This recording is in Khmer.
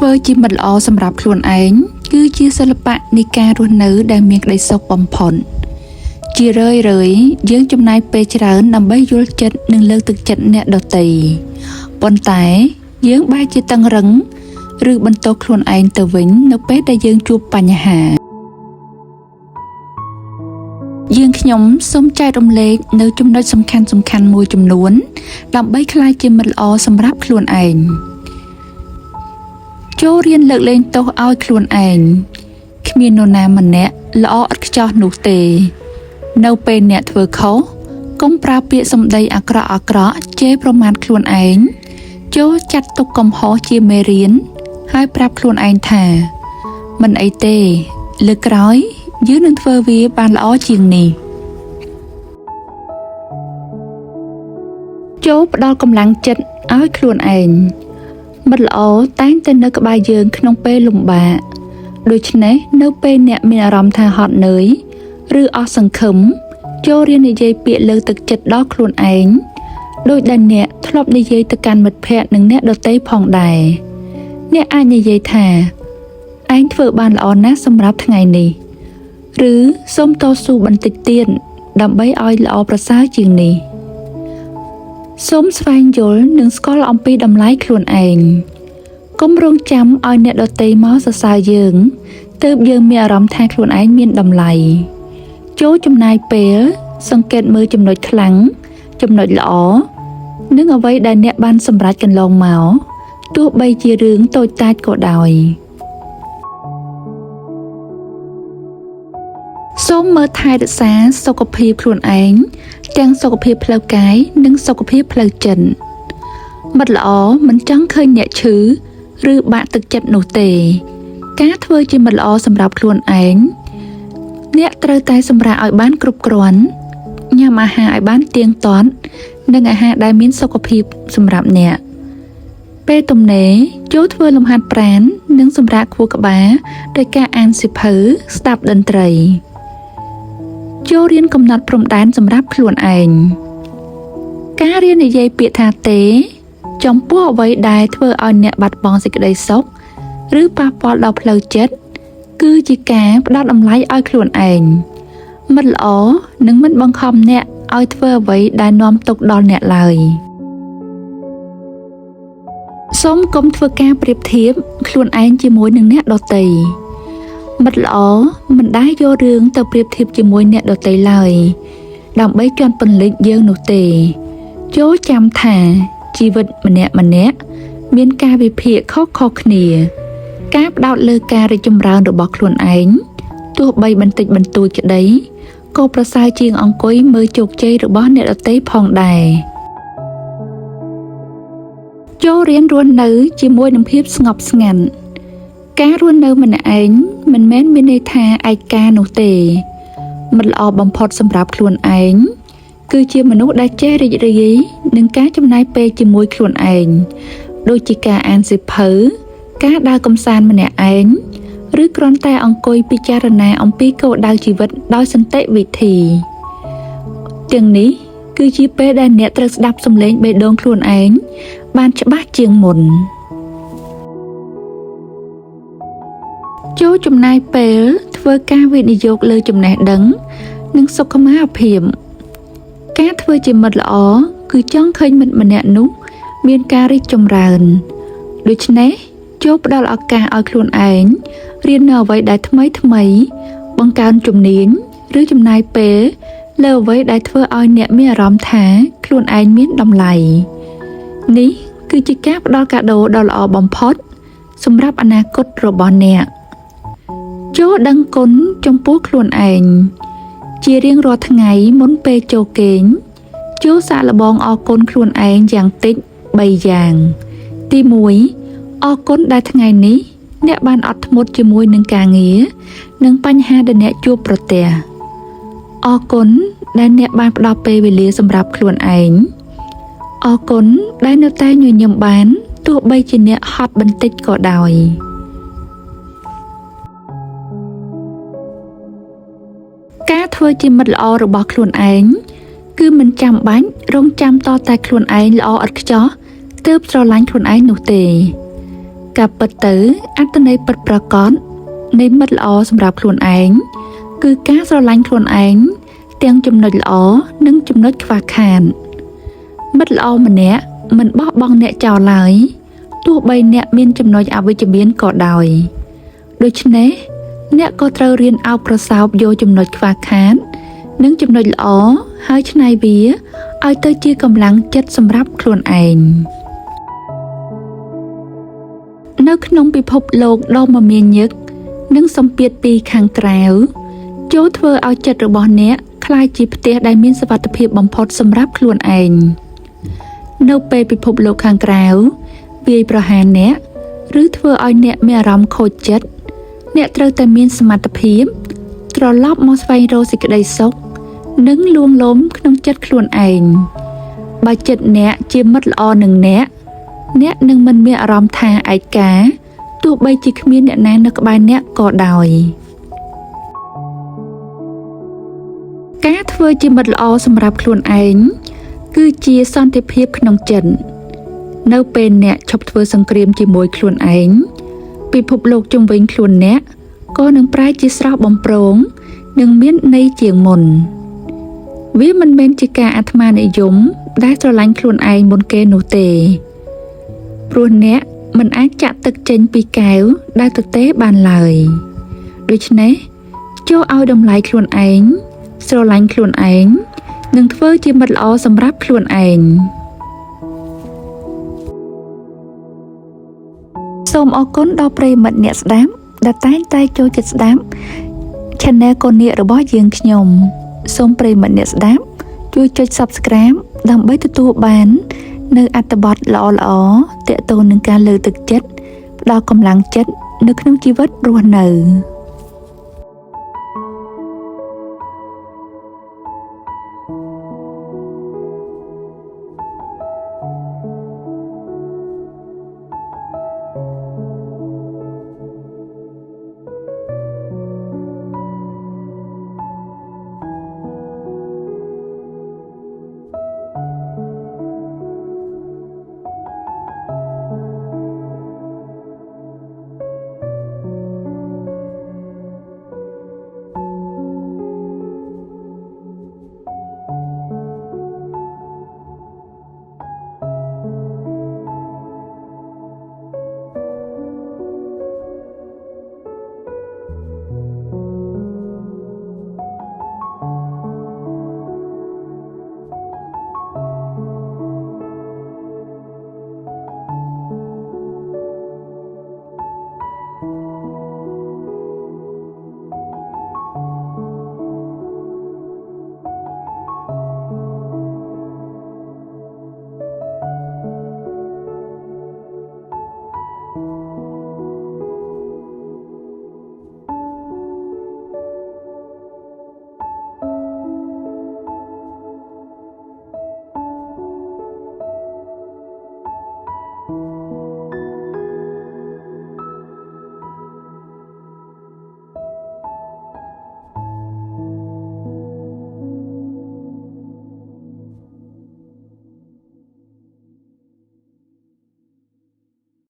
ធ្វើជាមិត្តល្អសម្រាប់ខ្លួនឯងគឺជាសិល្បៈនៃការរស់នៅដែលមានក្តីសុខបំផុតជារឿយៗយើងចំណាយពេលច្រើនដើម្បីយល់ចិត្តនិងលើកទឹកចិត្តអ្នកដទៃប៉ុន្តែយើងបែរជាតឹងរឹងឬបន្ទោសខ្លួនឯងទៅវិញនៅពេលដែលយើងជួបបញ្ហាយើងខ្ញុំសូមចែករំលែកនៅចំណុចសំខាន់ៗមួយចំនួនដើម្បីក្លាយជាមិត្តល្អសម្រាប់ខ្លួនឯងចូលរៀនលើកលែងទោសឲ្យខ្លួនឯងគ្មាននរណាម្នាក់ល្អឥតខ្ចោះនោះទេនៅពេលអ្នកធ្វើខុសកុំប្រើពាក្យសម្ដីអាក្រក់ៗជេរប្រមាថខ្លួនឯងចូលចាត់ទុកកំហុសជាមេរៀនហើយប្រាប់ខ្លួនឯងថាមិនអីទេលើកក្រោយយើងនឹងធ្វើវាបានល្អជាងនេះចូលផ្ដល់កម្លាំងចិត្តឲ្យខ្លួនឯងមិត្តល្អតែងតែនៅក្បែរយើងក្នុងពេលលំបាកដូច្នេះនៅពេលអ្នកមានអារម្មណ៍ថាហត់នឿយឬអស់សង្ឃឹមចូលរៀននិយាយពាក្យលើកទឹកចិត្តដល់ខ្លួនឯងដោយដែលអ្នកធ្លាប់និយាយទៅកាន់មិត្តភ័ក្តិនិងអ្នកដទៃផងដែរអ្នកអាចនិយាយថាឯងធ្វើបានល្អណាស់សម្រាប់ថ្ងៃនេះឬសូមតស៊ូបន្តិចទៀតដើម្បីឲ្យល្អប្រសើរជាងនេះសូមស្វែងយល់និងស្គាល់អំពីតម្លៃខ្លួនឯងកុំរងចាំឲ្យអ្នកដទៃមកសរសើរយើងទើបយើងមានអារម្មណ៍ថាខ្លួនឯងមានតម្លៃចូលចំណាយពេលសង្កេតមើលចំណុចខ្លាំងចំណុចល្អនិងអ្វីដែលអ្នកបានសម្រេចកន្លងមកទោះបីជារឿងតូចតាចក៏ដោយសូមមើលថែរក្សាសុខភាពខ្លួនឯងទាំងសុខភាពផ្លូវកាយនិងសុខភាពផ្លូវចិត្តមិត្តល្អមិនចង់ឃើញអ្នកឈឺឬបាក់ទឹកចិត្តនោះទេការធ្វើជាមិត្តល្អសម្រាប់ខ្លួនឯងអ្នកត្រូវតែសម្រាកឲ្យបានគ្រប់គ្រាន់ញ៉ាំអាហារឲ្យបានទៀងទាត់និងអាហារដែលមានសុខភាពសម្រាប់អ្នកពេលទំនេរចូលធ្វើលំហាត់ប្រាណនិងសម្រាកខួរក្បាលដោយការអានសៀវភៅស្ដាប់តន្ត្រីចូលរៀនកំណត់ព្រំដែនសម្រាប់ខ្លួនឯងការរៀននិយាយពាក្យថាទេចំពោះអ្វីដែលធ្វើឲ្យអ្នកបាត់បង់សេចក្តីសុខឬប៉ះពាល់ដល់ផ្លូវចិត្តគឺជាការផ្ដល់តម្លៃឲ្យខ្លួនឯងមិត្តល្អនឹងមិនបង្ខំអ្នកឲ្យធ្វើអ្វីដែលនាំទុក្ខដល់អ្នកឡើយសូមកុំធ្វើការប្រៀបធៀបខ្លួនឯងជាមួយនឹងអ្នកដទៃមិត្តល្អមិនដែលយករឿងទៅប្រៀបធៀបជាមួយអ្នកដទៃឡើយដើម្បីជន់ពន្លិចយើងនោះទេចូលចាំថាជីវិតម្នាក់ៗមានការវិភាគខុសៗគ្នាការផ្ដោតលើការរីកចម្រើនរបស់ខ្លួនឯងទោះបីបន្តិចបន្តួចក្តីក៏ប្រសើរជាងអង្គុយមើលជោគជ័យរបស់អ្នកដទៃផងដែរចូលរៀនរស់នៅជាមួយនឹងភាពស្ងប់ស្ងាត់ការរស់នៅម្នាក់ឯងមិនមែនមានន័យថាឯកានោះទេមិត្តល្អបំផុតសម្រាប់ខ្លួនឯងគឺជាមនុស្សដែលចេះរីករាយនឹងការចំណាយពេលជាមួយខ្លួនឯងដូចជាការអានសៀវភៅការដើរកម្សាន្តម្នាក់ឯងឬគ្រាន់តែអង្គុយពិចារណាអំពីគោលដៅជីវិតដោយសន្តិវិធីទាំងនេះគឺជាពេលដែលអ្នកត្រូវស្ដាប់សំឡេងបេះដូងខ្លួនឯងបានច្បាស់ជាងមុនចូលចំណាយពេលធ្វើការវិនិយោគលើចំណេះដឹងនិងសុខុមាលភាពការធ្វើជាមិត្តល្អគឺចង់ឃើញមិត្តម្នាក់នោះមានការរីកចម្រើនដូច្នេះចូលផ្ដល់ឱកាសឲ្យខ្លួនឯងរៀននៅអ្វីដែលថ្មីៗបង្កើនជំនាញឬចំណាយពេលលើអ្វីដែលធ្វើឲ្យអ្នកមានអារម្មណ៍ថាខ្លួនឯងមានតម្លៃនេះគឺជាការផ្ដល់កាដូដ៏ល្អបំផុតសម្រាប់អនាគតរបស់អ្នកចូលដឹងគុណចំពោះខ្លួនឯងជារៀងរាល់ថ្ងៃមុនពេលចូលគេងចូលសាកល្បងអរគុណខ្លួនឯងយ៉ាងតិច3យ៉ាងទី1អរគុណដែលថ្ងៃនេះអ្នកបានអត់ធ្មត់ជាមួយនឹងការងារនិងបញ្ហាដែលអ្នកជួបប្រទះអរគុណដែលអ្នកបានផ្ដល់ពេលវេលាសម្រាប់ខ្លួនឯងអរគុណដែលនៅតែញញឹមបានទោះបីជាអ្នកហត់បន្តិចក៏ដោយការធ្វើជាមិត្តល្អរបស់ខ្លួនឯងគឺមិនចាំបាច់រងចាំតតែខ្លួនឯងល្អឥតខ្ចោះទើបស្រឡាញ់ខ្លួនឯងនោះទេ ការពិតទៅអត្ថន័យពិតប្រាកដនៃមិត្តល្អសម្រាប់ខ្លួនឯងគឺការស្រឡាញ់ខ្លួនឯងទាំងចំណុចល្អនិងចំណុចខ្វះខាតមិត្តល្អម្នាក់មិនបោះបង់អ្នកចោលឡើយទោះបីអ្នកមានចំណុចអវិជ្ជមានក៏ដោយដូច្នេះអ្នកក៏ត្រូវរៀនអោបក្រសោបយកចំណុចខ្វះខាតនិងចំណុចល្អហើយច្នៃវាឲ្យទៅជាកម្លាំងចិត្តសម្រាប់ខ្លួនឯងនៅក្នុងពិភពលោកដ៏មមាញឹកនិងសម្ពាធពីខាងក្រៅចូលធ្វើឲ្យចិត្តរបស់អ្នកក្លាយជាផ្ទះដែលមានសុវត្ថិភាពបំផុតសម្រាប់ខ្លួនឯងនៅពេលពិភពលោកខាងក្រៅវាយប្រហារអ្នកឬធ្វើឲ្យអ្នកមានអារម្មណ៍ខូចចិត្តអ្នកត្រូវតែមានសមត្ថភាពត្រឡប់មកស្វែងរកសេចក្តីសុខនិងលួងលោមក្នុងចិត្តខ្លួនឯងបើចិត្តអ្នកជាមិត្តល្អនឹងអ្នកអ្នកនឹងមិនមានអារម្មណ៍ថាឯកាទោះបីជាគ្មានអ្នកណានៅក្បែរអ្នកក៏ដោយការធ្វើជាមិត្តល្អសម្រាប់ខ្លួនឯងគឺជាសន្តិភាពក្នុងចិត្តនៅពេលអ្នកឈប់ធ្វើសង្គ្រាមជាមួយខ្លួនឯងពិភពលោកជុំវិញខ្លួនអ្នកក៏នឹងប្រែជាស្រស់បំព្រងនិងមានន័យជាងមុនវាមិនមែនជាការអាត្មានិយមដែលស្រឡាញ់ខ្លួនឯងមុនគេនោះទេព្រោះអ្នកមិនអាចចាក់ទឹកចេញពីកែវដែលទទេបានឡើយដូច្នេះចូលឲ្យតម្លៃខ្លួនឯងស្រឡាញ់ខ្លួនឯងនិងធ្វើជាមិត្តល្អសម្រាប់ខ្លួនឯងសូមអរគុណដល់ប្រិយមិត្តអ្នកស្ដាប់ដែលតែងតែចូលចិត្តស្ដាប់ Channel កូននាគរបស់យើងខ្ញុំសូមប្រិយមិត្តអ្នកស្ដាប់ជួយចុច Subscribe ដើម្បីទទួលបាននៅអត្ថបទល្អៗទាក់ទងនឹងការលើកទឹកចិត្តផ្ដល់កម្លាំងចិត្តនៅក្នុងជីវិតរស់នៅ។